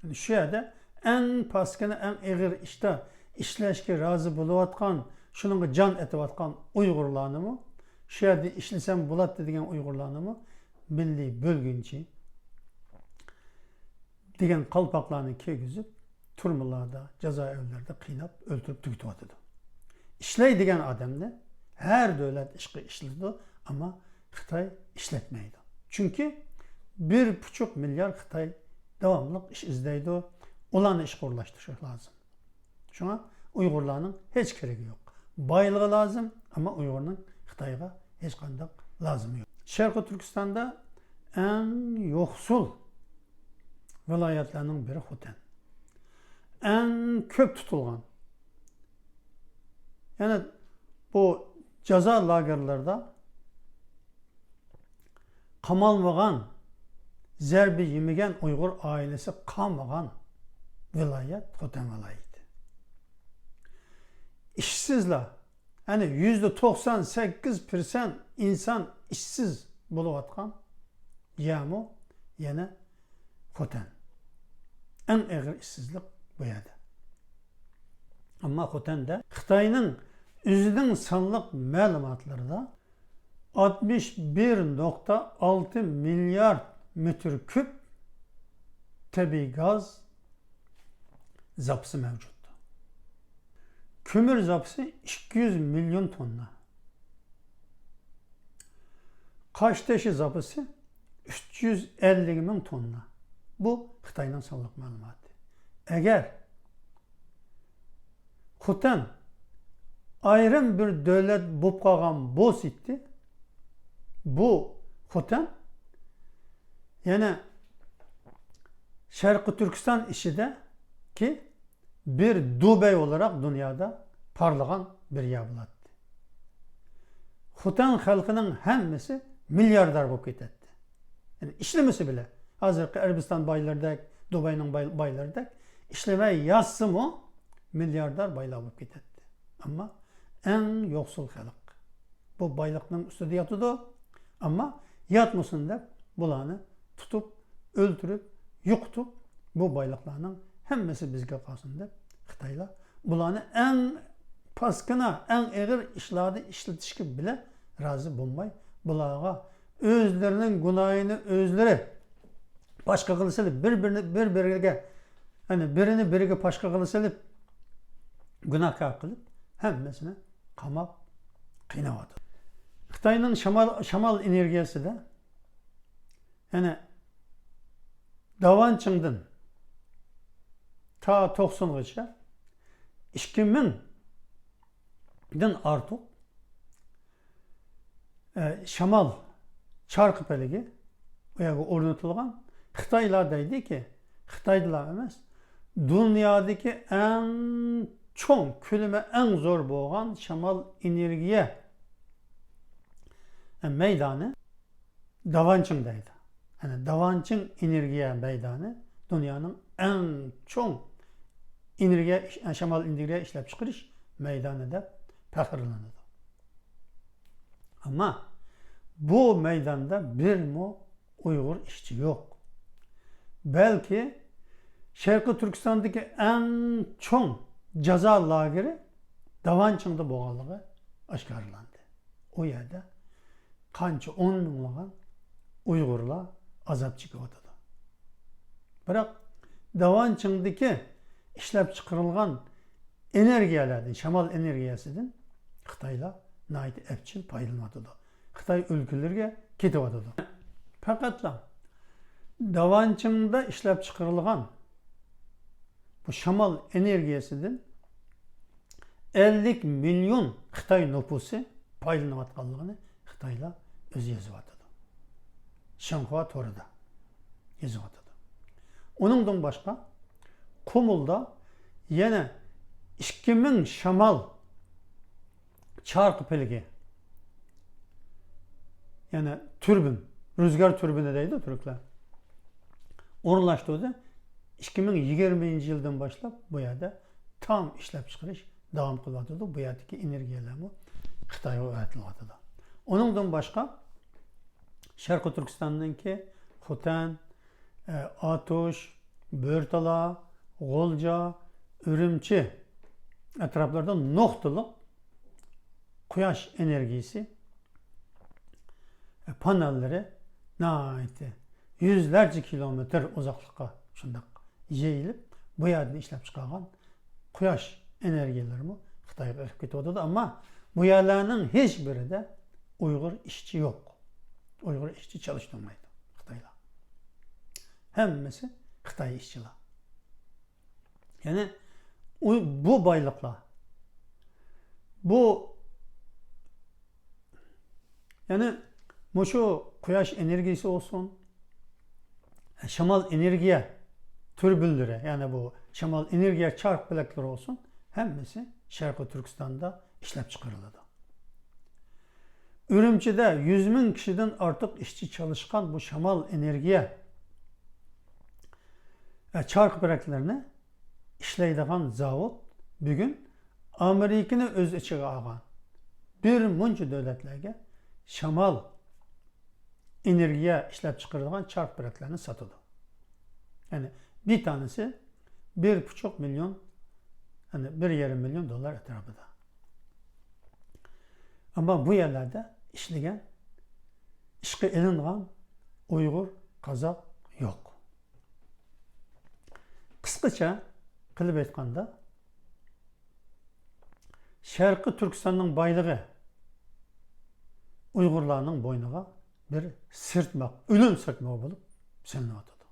يەنى شۇ يەردە ئەڭ پاسكىنا، ئەڭ ئېغىر ئىشتا ئىشلەشكە رازى بولۇۋاتقان، شۇنىڭغا جان ئېتىۋاتقان ئۇيغۇرلارنىمۇ، شۇ يەردە ئىشلىسەم بولاتتى دېگەن ئۇيغۇرلارنىمۇ مىللىي بۆلگۈنچى دېگەن قالپاقلارنى كىيگۈزۈپ، تۈرمىلاردا، جازا ئۆيلىرىدە قىيناپ، ئۆلتۈرۈپ تۈگىتىۋاتىدۇ. ئىشلەيدىگەن ئادەمنى ھەر دۆلەت ئىشقا ئىشلىتىدۇ، ئەمما خىتاي ئىشلەتمەيدۇ. چۈنكى بىر پۇچۇق مىليار خىتاي داۋاملىق ئىش ئىزدەيدۇ، ئۇلارنى ئىشقا ئورۇنلاشتۇرۇش لازىم. شۇڭا ئۇيغۇرلارنىڭ ھېچ كېرىكى يوق. بايلىقى لازىم، ئەمما ئۇيغۇرنىڭ خىتايغا ھېچقانداق لازىمى يوق. شەرقىي تۈركىستاندا ئەڭ يوقسۇل ۋىلايەتلەرنىڭ بىرى خوتەن. ئەڭ كۆپ تۇتۇلغان. يەنى بۇ جازا لاگېرلىرىدا قامالمىغان، زەربە يېمىگەن ئۇيغۇر ئائىلىسى قالمىغان ۋىلايەت خوتەن ۋىلايىتى. ئىشسىزلار، يەنى يۈزدە توقسان سەككىز پىرسەنت ئىنسان ئىشسىز بولۇۋاتقان يەرمۇ يەنە خوتەن. ئەڭ ئېغىر ئىشسىزلىق بۇ يەردە. ئەمما خوتەندە خىتاينىڭ ئۆزىنىڭ سانلىق مەلۇماتلىرىدا ئاتمىش بىر نۇقتا ئالتە مىليارد مېتىر كۇب تەبىئىي گاز زاپىسى مەۋجۇت. كۆمۈر زاپىسى ئىككى يۈز مىليون توننا. قاشتېشى زاپىسى ئۈچ يۈز ئەللىك مىڭ توننا. بۇ خىتاينىڭ سانلىق مەلۇماتى. ئەگەر خوتەن ئايرىم بىر دۆلەت بولۇپ قالغان بولسىدى، بۇ خوتەن يەنە شەرقىي تۈركىستان ئىچىدىكى بىر دۇبەي ئولاراق دۇنيادا پارلىغان بىر يەر بولاتتى. خوتەن خەلقىنىڭ ھەممىسى مىلياردار بولۇپ كېتەتتى. يەنى ئىشلىمىسە بىلە، ھازىرقى ئەرەبىستان بايلىرىدەك، دۇبەينىڭ باي-، بايلىرىدەك ئىشلىمەي ياتسىمۇ مىلياردار بايلار بولۇپ كېتەتتى. ئەمما ئەڭ يوقسۇل خەلق بۇ بايلىقنىڭ ئۈستىدە ياتىدۇ. ئەمما ياتمىسۇن دەپ بۇلارنى تۇتۇپ، ئۆلتۈرۈپ، يوقىتىپ، بۇ بايلىقلارنىڭ ھەممىسى بىزگە قالسۇن دەپ خىتايلار بۇلارنى ئەڭ پاسكىنا، ئەڭ ئېغىر ئىشلاردا ئىشلىتىشكە بىلە رازى بولماي، بۇلارغا ئۆزلىرىنىڭ گۇناھىنى ئۆزلىرى پاش قىلغىلى سېلىپ، بىر-بىرىنى، بىر-بىرىگە، يەنى بىرىنى بىرىگە پاش قىلغىلى سېلىپ، گۇناھكار قىلىپ، ھەممىسىنى قاماپ قىيناۋاتىدۇ. خىتاينىڭ شامال، شامال ئېنېرگىيەسىدە، يەنى داۋانچىڭدىن تا توقسۇنغىچە ئىككى مىڭدىن ئارتۇق، ئە، شامال چارخ پەلىكى ئۇ يەرگە ئورنىتىلغان. خىتايلار دەيدىكى، خىتايدىلا ئەمەس، دۇنيادىكى ئەڭ چوڭ، كۆلىمى ئەڭ زور بولغان شامال ئېنېرگىيە مەيدانى داۋانچىڭ دەيدۇ. يەنى داۋانچىڭ ئېنېرگىيە مەيدانى دۇنيانىڭ ئەڭ چوڭ ئېنېرگىيە، شامال ئېنېرگىيە ئىشلەپچىقىرىش مەيدانى دەپ پەخىرلىنىدۇ. ئەمما بۇ مەيداندا بىرمۇ ئۇيغۇر ئىشچى يوق. بەلكى شەرقىي تۈركىستاندىكى ئەڭ چوڭ جازا لاگېرى داۋانچىڭدا بولغانلىقى ئاشكارىلاندى. ئۇ يەردە قانچە ئون مىڭلىغان ئۇيغۇرلار ئازاب چېكىۋاتىدۇ. بىراق داۋانچىڭدىكى ئىشلەپچىقىرىلغان ئېنېرگىيەلەردىن، شامال ئېنېرگىيەسىدىن خىتايلار ناھايىتى ئەپچىل پايدىلىنىۋاتىدۇ. خىتاي ئۆلكىلىرىگە كېتىۋاتىدۇ. پەقەتلا داۋانچىڭدا ئىشلەپچىقىرىلغان بۇ شامال ئېنېرگىيەسىدىن ئەللىك مىليون خىتاي نوپۇسى پايدىلىنىۋاتقانلىقىنى خىتايلار ئۆزى يېزىۋاتىدۇ. شىنخۇا تورىدا يېزىۋاتىدۇ. ئۇنىڭدىن باشقا، قۇمۇلدا يەنە ئىككى مىڭ شامال چارخ پىلىكى، يەنى تۈربىن، رۈزگار تۈربىنى دەيدۇ تۈركلەر، ئورۇنلاشتۇردى. ئىككى مىڭ يىگىرمىنچى يىلدىن باشلاپ بۇ يەردە تام ئىشلەپچىقىرىش داۋام قىلىۋاتىدۇ. بۇ يەردىكى ئېنېرگىيەلەرمۇ خىتايغا ئەۋەتىلىۋاتىدۇ. ئۇنىڭدىن باشقا، شەرقىي تۈركىستاننىڭكى خوتەن، ئاتۇش، بۆرتالا، غۇلجا، ئۈرۈمچى ئەتراپلىرىدا نۇقتىلىق قۇياش ئېنېرگىيىسى پانېللىرى ناھايىتى يۈزلەرچە كىلومېتىر ئۇزاقلىققا شۇنداق يېيىلىپ، بۇ يەردىن ئىشلەپ چىقارغان قۇياش ئېنېرگىيەلىرىمۇ خىتايغا ئېقىپ كېتىۋاتىدۇ. ئەمما بۇ يەرلەرنىڭ ھېچ بىرىدە ئۇيغۇر ئىشچى يوق. ئۇيغۇر ئىشچى چالىشتۇرمايدۇ خىتايلار. ھەممىسى خىتاي ئىشچىلار. يەنى ئۇ، بۇ بايلىقلار، بۇ، يەنى مۇشۇ قۇياش ئېنېرگىيىسى بولسۇن، شامال ئېنېرگىيە تۈربىنلىرى، يەنى بۇ شامال ئېنېرگىيە چارخ پەلەكلىرى بولسۇن، ھەممىسى شەرقىي تۈركىستاندا ئىشلەپچىقىرىلىدۇ. ئۈرۈمچىدە يۈز مىڭ كىشىدىن ئارتۇق ئىشچى چالىشقان بۇ شامال ئېنېرگىيە چارخ پەلەكلىرىنى ئىشلەيدىغان زاۋۇت بۈگۈن ئامېرىكىنى ئۆز ئىچىگە ئالغان بىر مۇنچە دۆلەتلەرگە شامال ئېنېرگىيە ئىشلەپچىقىرىدىغان چارخ پەلەكلەرنى ساتىدۇ. يەنى بىر دانىسى بىر پۇچۇق مىليون، يەنى بىر يېرىم مىليون دوللار ئەتراپىدا. ئەمما بۇ يەرلەردە ئىشلىگەن، ئىشقا ئېلىنغان ئۇيغۇر، قازاق يوق. قىسقىچە قىلىپ ئېيتقاندا، شەرقىي تۈركىستاننىڭ بايلىقى ئۇيغۇرلارنىڭ بوينىغا بىر سىرتماق، ئۆلۈم سىرتمىقى بولۇپ سېلىنىۋاتىدۇ.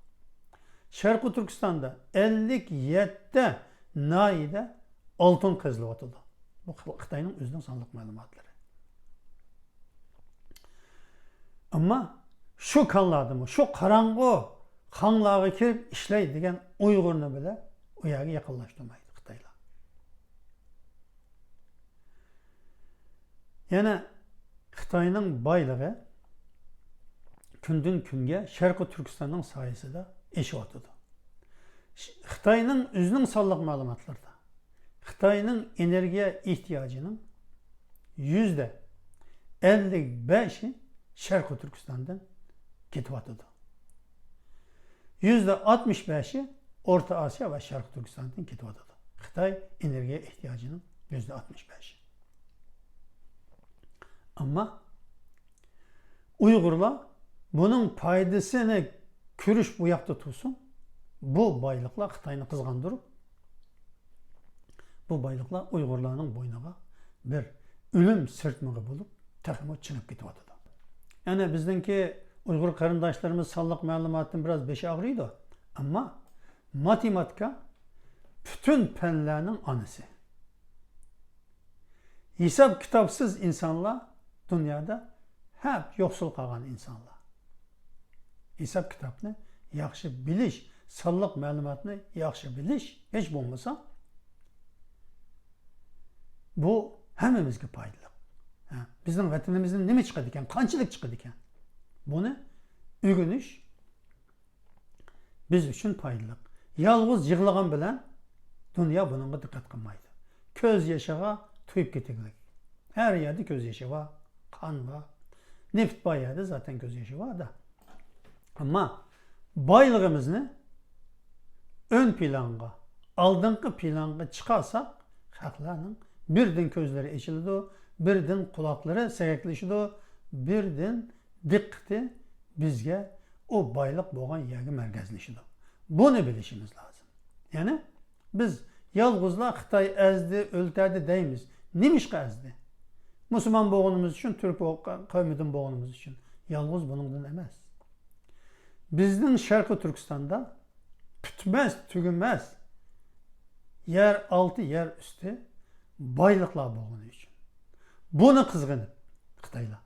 شەرقىي تۈركىستاندا ئەللىك يەتتە ناھىيەدە ئالتۇن قېزىلىۋاتىدۇ. بۇ خىتاينىڭ ئۆزىنىڭ سانلىق مەلۇماتلىرى. ئەمما شۇ كانلاردىمۇ، شۇ قاراڭغۇ خاڭلارغا كىرىپ ئىشلەي دېگەن ئۇيغۇرنى بىلە ئۇ يەرگە يېقىنلاشتۇرمايدۇ خىتايلار. يەنە خىتاينىڭ بايلىقى كۈندىن كۈنگە شەرقىي تۈركىستاننىڭ سايىسىدا ئېشىۋاتىدۇ. ش-، خىتاينىڭ ئۆزىنىڭ سانلىق مەلۇماتلىرىدا خىتاينىڭ ئېنېرگىيە ئېھتىياجىنىڭ يۈزدە ئەللىك بەشى شەرقىي تۈركىستاندىن كېتىۋاتىدۇ. يۈزدە ئاتمىش بەشى ئورتا ئاسىيا ۋە شەرقىي تۈركىستاندىن كېتىۋاتىدۇ. خىتاي ئېنېرگىيە ئېھتىياجىنىڭ يۈزدە ئاتمىش بەشى. ئەمما ئۇيغۇرلار بۇنىڭ پايدىسىنى كۆرۈش بۇ ياقتا تۇرسۇن، بۇ بايلىقلار خىتاينى قىزغاندۇرۇپ، بۇ بايلىقلار ئۇيغۇرلارنىڭ بوينىغا بىر ئۆلۈم سىرتمىقى بولۇپ، تېخىمۇ چىڭىپ كېتىۋاتىدۇ. يەنى بىزنىڭكى ئۇيغۇر قېرىنداشلىرىمىز سانلىق مەلۇماتتىن بىراز بېشى ئاغرىيدۇ، ئەمما ماتېماتىكا پۈتۈن پەنلەرنىڭ ئانىسى. ھېساب كىتابسىز ئىنسانلار دۇنيادا ھەم يوقسۇل قالغان ئىنسانلار. ھېساب كىتابنى ياخشى بىلىش، سانلىق مەلۇماتنى ياخشى بىلىش، ھېچ بولمىسا بۇ ھەممىمىزگە پايدىلىق. ھە، بىزنىڭ ۋەتىنىمىزدىن نېمە چىقىدىكەن، قانچىلىك چىقىدىكەن؟ بۇنى ئۆگىنىش بىز ئۈچۈن پايدىلىق. يالغۇز يىغلىغان بىلەن دۇنيا بۇنىڭغا دىققەت قىلمايدۇ. كۆز يېشىغا تويۇپ كېتىگلىك. ھەر يەردە كۆز يېشى بار، قان بار. نېفىت بار يەردە زاتەن كۆز يېشى بار-دە. ئەمما بايلىقىمىزنى ئۆن پىلانغا، ئالدىنقى پىلانغا چىقارساق، خەقلەرنىڭ بىردىن كۆزلىرى ئېچىلىدۇ، بىردىن قۇلاقلىرى سەگەكلىشىدۇ، بىردىن دىققىتى بىزگە، ئۇ بايلىق بولغان يەرگە مەركەزلىشىدۇ. بۇنى بىلىشىمىز لازىم. يەنى بىز يالغۇزلا خىتاي ئەزدى، ئۆلتەردى دەيمىز. نېمىشقا ئەزدى؟ مۇسۇلمان بولغىنىمىز ئۈچۈن، تۈرك بول-، قەۋمىدىن بولغىنىمىز ئۈچۈن. يالغۇز بۇنىڭدىن ئەمەس. بىزنىڭ شەرقىي تۈركىستاندا پۈتمەس، تۈگىمەس يەر ئالتى، يەر ئۈستى بايلىقلار بولغىنى ئۈچۈن. بۇنى قىزغىنىپ خىتايلار.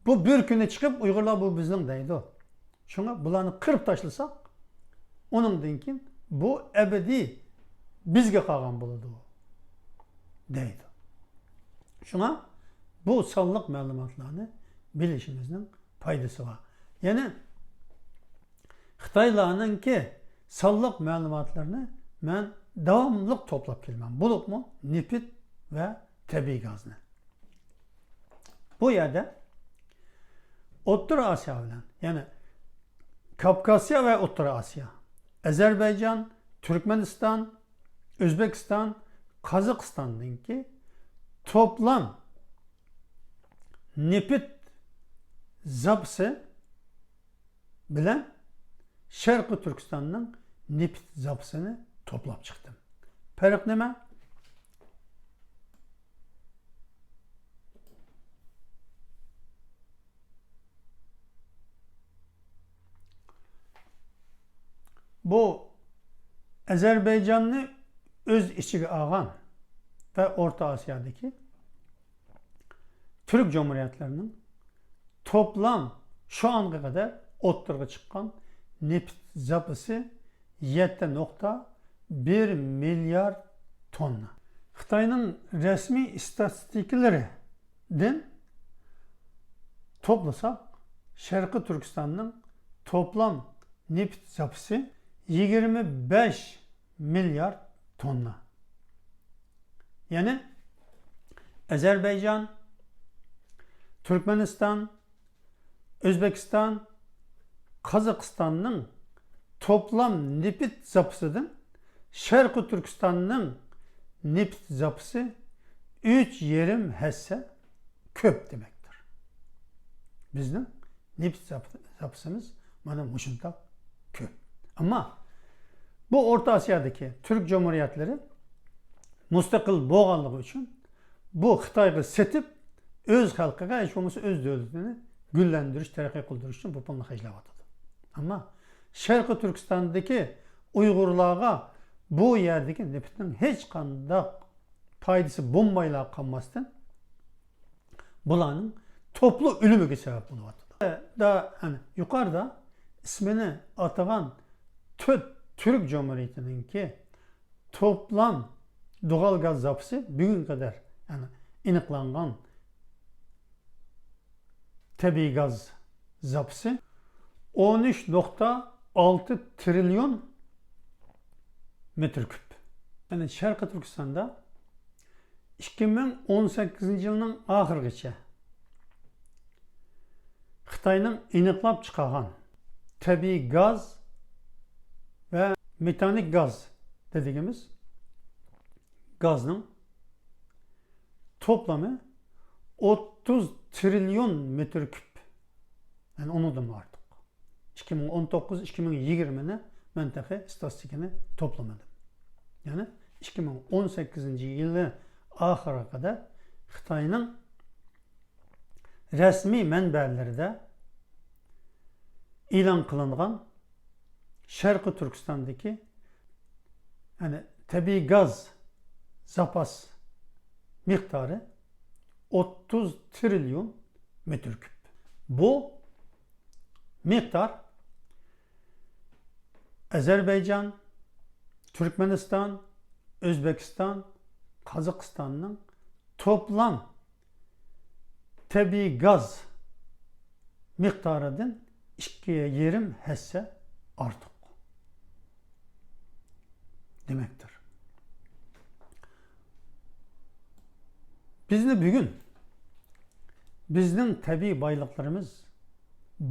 بۇ بىر كۈنى چىقىپ، ئۇيغۇرلار بۇ بىزنىڭ دەيدۇ. شۇڭا بۇلارنى قىرىپ تاشلىساق، ئۇنىڭدىن كېيىن بۇ ئەبەدىي بىزگە قالغان بولىدۇ، دەيدۇ. شۇڭا بۇ سانلىق مەلۇماتلارنى بىلىشىمىزنىڭ پايدىسى بار. يەنى خىتايلارنىڭكى سانلىق مەلۇماتلىرىنى مەن داۋاملىق توپلاپ كېلىمەن، بولۇپمۇ نېفىت ۋە تەبىئىي گازنى. بۇ يەردە ئوتتۇرا ئاسىيا بىلەن، يەنى كاپكاسىيا ۋە ئوتتۇرا ئاسىيا، ئەزەربەيجان، تۈركمەنىستان، ئۆزبېكىستان، قازاقىستاندىكى توپلام نېفىت زاپىسى بىلەن شەرقىي تۈركىستاننىڭ نېفىت زاپىسىنى توپلاپ چىقتىم. پەرق نېمە؟ بۇ ئەزەربەيجاننى ئۆز ئىچىگە ئالغان ۋە ئورتا ئاسىيادىكى تۈرك جۇمھۇرىيەتلىرىنىڭ توپلام شۇ ئانغا قەدەر ئوتتۇرىغا چىققان نېفىت زاپىسى يەتتە نۇقتا بىر مىليارد توننا. خىتاينىڭ رەسمىي ئىستاتىستىكىلىرىدىن توپلىساق، شەرقىي تۈركىستاننىڭ توپلام نېفىت زاپىسى يىگىرمە بەش مىليارد توننا. يەنى ئەزەربەيجان، تۈركمەنىستان، ئۆزبېكىستان، قازاقىستاننىڭ توپلام نېفىت زاپىسىدىن شەرقىي تۈركىستاننىڭ نېفىت زاپىسى ئۈچ يېرىم ھەسسە كۆپ دېمەكتۇر. بىزنىڭ نېفىت زاپ-، زاپىسىمىز مانا مۇشۇنداق كۆپ. ئەمما بۇ ئورتا ئاسىيادىكى تۈرك جۇمھۇرىيەتلىرى مۇستەقىل بولغانلىقى ئۈچۈن بۇ خىتايغا سېتىپ، ئۆز خەلقىگە، ھېچ بولمىسا ئۆز دۆلىتىنى گۈللەندۈرۈش، تەرەققىي قىلدۇرۇش ئۈچۈن بۇ پۇلنى خەجلەۋاتىدۇ. ئەمما شەرقىي تۈركىستاندىكى ئۇيغۇرلارغا بۇ يەردىكى نېفىتنىڭ ھېچقانداق پايدىسى بولمايلا قالماستىن، بۇلارنىڭ توپلا ئۆلۈمىگە سەۋەب بولۇۋاتىدۇ. دا، يەنى يۇقىرىدا ئىسمىنى ئاتىغان تۆت تۈرك جۇمھۇرىيىتىنىڭكى توپلام دوغال گاز زاپىسى بۈگۈنگە قەدەر، يەنى ئېنىقلانغان تەبىئىي گاز زاپىسى ئون ئۈچ نۇقتا ئالتە تىرىليون مېتىر كۇب. يەنى شەرقىي تۈركىستاندا ئىككى مىڭ ئون سەككىزىنچى يىلنىڭ ئاخىرىغىچە خىتاينىڭ ئېنىقلاپ چىقارغان تەبىئىي گاز ۋە مېتانىك گاز دېگىنىمىز گازنىڭ توپلىمى ئوتتۇز تىرىليون مېتىر كۇب. يەنى ئۇنىڭدىنمۇ ئارتۇق. ئىككى مىڭ ئون توققۇز، ئىككى مىڭ يىگىرمىنى مەن تېخى ئىستاتىستىكىنى توپلىمىدىم. يەنى ئىككى مىڭ ئون سەككىزىنچى يىلى ئاخىرىغا قەدەر خىتاينىڭ رەسمىي مەنبەلىرىدە ئېلان قىلىنغان شەرقىي تۈركىستاندىكى، يەنى تەبىئىي گاز زاپاس مىقدارى ئوتتۇز تىرىليون مېتىر كۇب. بۇ مىقدار ئەزەربەيجان، تۈركمەنىستان، ئۆزبېكىستان، قازاقىستاننىڭ توپلام تەبىئىي گاز مىقدارىدىن ئىككى يېرىم ھەسسە ئارتۇق دېمەكتۇر. بىزنى بۈگۈن بىزنىڭ تەبىئىي بايلىقلىرىمىز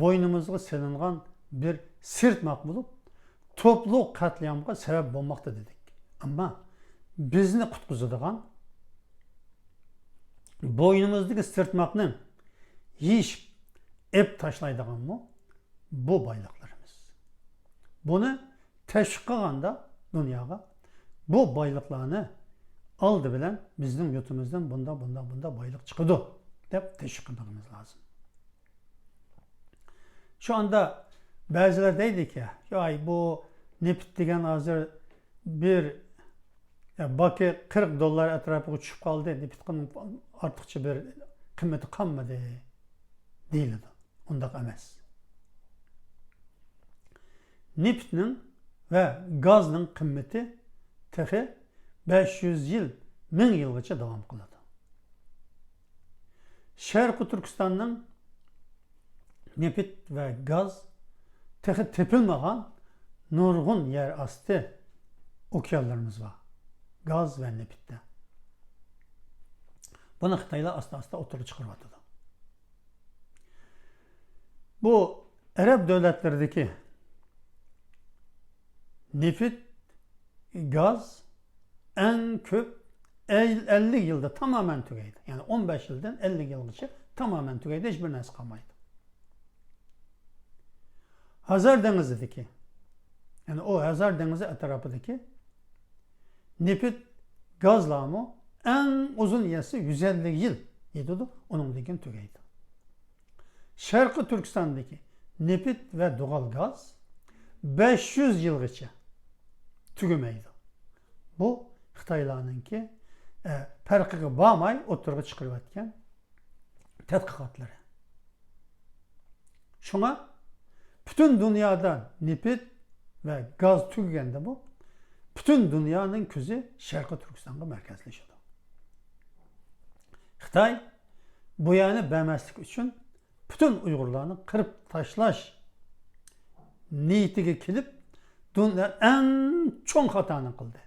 بوينىمىزغا سېلىنغان بىر سىرتماق بولۇپ، توپلۇق قەتلىئامغا سەۋەب بولماقتا دېدۇق. ئەمما بىزنى قۇتقۇزىدىغان، بوينىمىزدىكى سىرتماقنى يېشىپ ئېپ تاشلايدىغانمۇ بۇ بايلىقلىرىمىز. بۇنى تەشۋىق قىلغاندا دۇنياغا بۇ بايلىقلارنى ئالدى بىلەن بىزنىڭ يۇرتىمىزدىن بۇنداق، بۇنداق، بۇنداق بايلىق چىقىدۇ دەپ تەشۋىق قىلمىقىمىز لازىم. شۇ ئاندا بەزىلەر دەيدىكى، ياي، بۇ نېفىت دېگەن ھازىر بىر، يا، باكى قىرىق دوللار ئەتراپىغا چۈشۈپ قالدى، نېفىتقا ئارتۇقچە بىر قىممىتى قالمىدى دېيىلىدۇ. ئۇنداق ئەمەس. نېفىتنىڭ ۋە گازنىڭ قىممىتى تېخى بەش يۈز يىل، مىڭ يىلغىچە داۋام قىلىدۇ. شەرقىي تۈركىستاننىڭ نېفىت ۋە گاز تېخى تېپىلمىغان نۇرغۇن يەر ئاستى ئوكيانلىرىمىز بار. گاز ۋە نېفىتتە. بۇنى خىتايلار ئاستا-ئاستا ئوتتۇرىغا چىقىرىۋاتىدۇ. بۇ ئەرەب دۆلەتلىرىدىكى نېفىت، گاز ئەڭ كۆپ ئەل-، ئەللىك يىلدا تامامەن تۈگەيدۇ. يەنى ئون بەش يىلدىن ئەللىك يىلغىچە تامامەن تۈگەيدۇ، ھېچبىر نەرسە قالمايدۇ. ھازار دېڭىزىدىكى، يەنى ئۇ ھازار دېڭىزى ئەتراپىدىكى نېفىت، گازلارمۇ ئەڭ ئۇزۇن يەتسە يۈز ئەللىك يىل يېتىدۇ، ئۇنىڭدىن كېيىن تۈگەيدۇ. شەرقىي تۈركىستاندىكى نېفىت ۋە دوغال گاز بەش يۈز يىلغىچە تۈگىمەيدۇ. بۇ خىتايلارنىڭكى، ئە، پەرقىگە بارماي ئوتتۇرىغا چىقىرىۋەتكەن تەتقىقاتلىرى. شۇڭا پۈتۈن دۇنيادا نېفىت ۋە گاز تۈگىگەندىمۇ پۈتۈن دۇنيانىڭ كۆزى شەرقىي تۈركىستانغا مەركەزلىشىدۇ. خىتاي بۇ يەرنى بەرمەسلىك ئۈچۈن پۈتۈن ئۇيغۇرلارنى قىرىپ تاشلاش نىيىتىگە كېلىپ، دۇنيا ئەڭ چوڭ خاتانى قىلدى.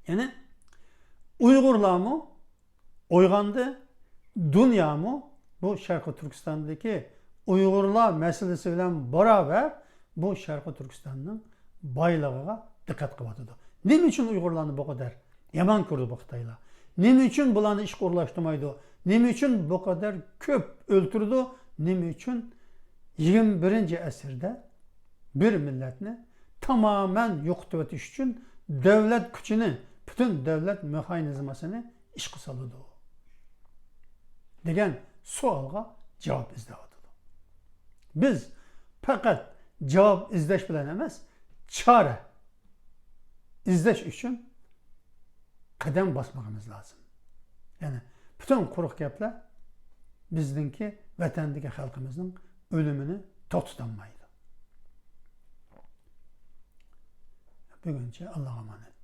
يەنى ئۇيغۇرلارمۇ ئويغاندى، دۇنيامۇ بۇ شەرقىي تۈركىستاندىكى ئۇيغۇرلار مەسىلىسى بىلەن باراۋەر بۇ شەرقىي تۈركىستاننىڭ بايلىقىغا دىققەت قىلىۋاتىدۇ. نېمە ئۈچۈن ئۇيغۇرلارنى بۇ قەدەر يامان كۆرىدۇ بۇ خىتايلار؟ نېمە ئۈچۈن بۇلارنى ئىشقا ئورۇنلاشتۇرمايدۇ؟ نېمە ئۈچۈن بۇ قەدەر كۆپ ئۆلتۈرىدۇ؟ نېمە ئۈچۈن يىگىرمە بىرىنچى ئەسىردە بىر مىللەتنى تامامەن يوقىتىۋېتىش ئۈچۈن دۆلەت كۈچىنى، پۈتۈن دۆلەت مېخانىزماسىنى ئىشقا سالىدۇ دېگەن سوئالغا جاۋاب ئىزدەۋاتىدۇ. بىز پەقەت جاۋاب ئىزدەش بىلەن ئەمەس، چارە ئىزدەش ئۈچۈن قەدەم باسمىقىمىز لازىم. يەنى پۈتۈن قۇرۇق گەپلەر بىزنىڭكى ۋەتەندىكى خەلقىمىزنىڭ ئۆلۈمىنى توختىتالمايدۇ. بۈگۈنچە ئاللاغا ئامانەت.